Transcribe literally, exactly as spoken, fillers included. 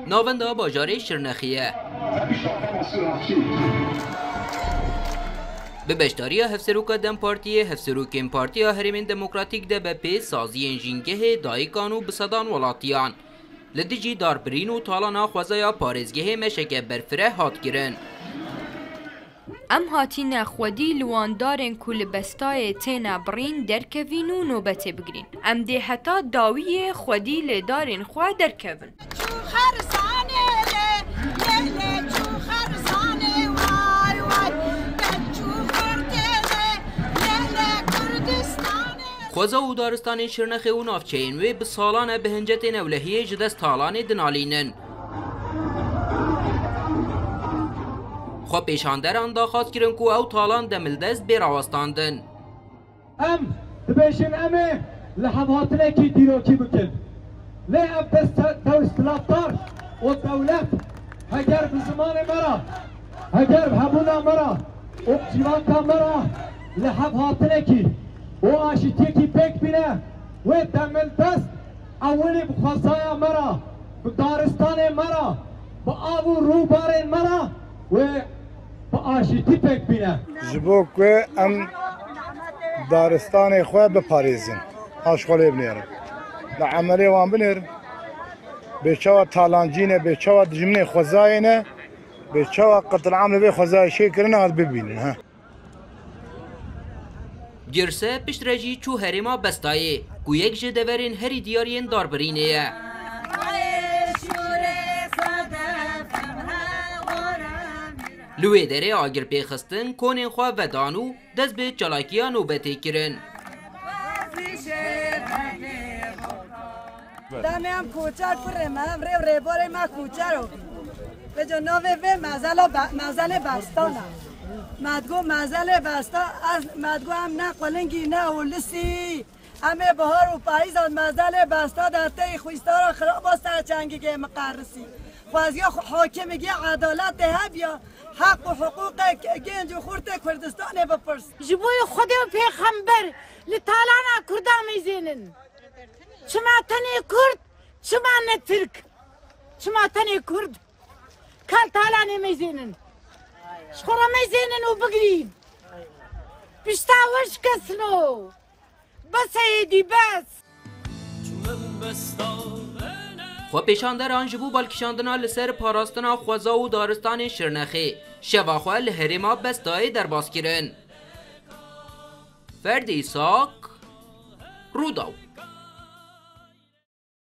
Navenda bajarê Şirnexê ye. Bi beşdariya Hevseroka DEM Partiyê, Hevserokên Partiya Herêmên Demokratîk, D B P, saziyên jîngehê, dayikan û bi sedan welatiyan li dijî darbirîn û talana xwezaya parêzgehê Meşeke Berfireh hat kirin. Em hatîne xwedî li wan darên ku li bestayê têne birîn derkevîn û nobetê bigirîn. Em dê heta dawiyê xwedî li darên xwe derkevin. Çû Xerzanê lê, lê, lê, çû Xerzanê, way, way, te çû Xortê lê, lê, lê, Kurdistanê. Xweza û daristanên Şirnexê û navçeyên wê bi salan e bi hincetên ewlehiyê ji dest talanê dinalînin. Xwepêşanderan daxwaz kirin ku ew talan demildest bê rawestandin. Em dibêjin em ê li hevhatinekî dîrokî bikin. Lê ev dest-, desthilatdar û dewlet heger bi zimanê me re, heger bi hebûna me re û bi cîvaka me re li hevhatinekî û aşîtiyekî pêk bîne, wê demildest ewilî bi xwezaya me re, bi daristanê me re, bi av û rûbarên me re, wê bi aşîtî pêk bîne. Ji bo ku em daristanê xwe biparêzin, paş xwe lê binêrin. Li emelê wan binêrin. Bê çawa talancî ne, bê çawa dijminê xwezayê ne, bê çawa qetil'am li vê xwezayê çêkirine, hat bibînin, he. Girse piştre jî çû herêma Bestayê, ku yek ji deverên herî diyar yên darbirînê ye. Li wê derê agir pê xistin, konên xwe vedan û dest bi çalakiya nobetê kirin. Demê em koçer kurê me, em rê û rêborê me koçer o. Vêca navê vê mezela be-, mezelê Bestan e. Me digo mezelê Bestan, ez me digo em ne qulingî ne olisî. Em ê bihar û payîzan mezelê Bestan de tey xwîstara xiraba ser çengigê miqerisî. Xweziya xwe hakimigê edaletê hebiya, heq û hiqûqê genc û xurtê Kurdistanê bipirs. Ji bo yê Xwedê û Pêxember li talana Kurda meyzênin. Çima tenê Kurd, çima ne Tirk? Çima tenê Kurd? Kal talanê meyzênin. Ji xwe re meyzênin û bigirîn. Pişta we şikestin o. Bes e êdî, bes. Xwepêşanderan ji bo balkişandina li ser parastina xweza û daristanên Şirnexê şeva xwe li herêma Bestayê derbas kirin. Ferdî Îsak, Rûdaw.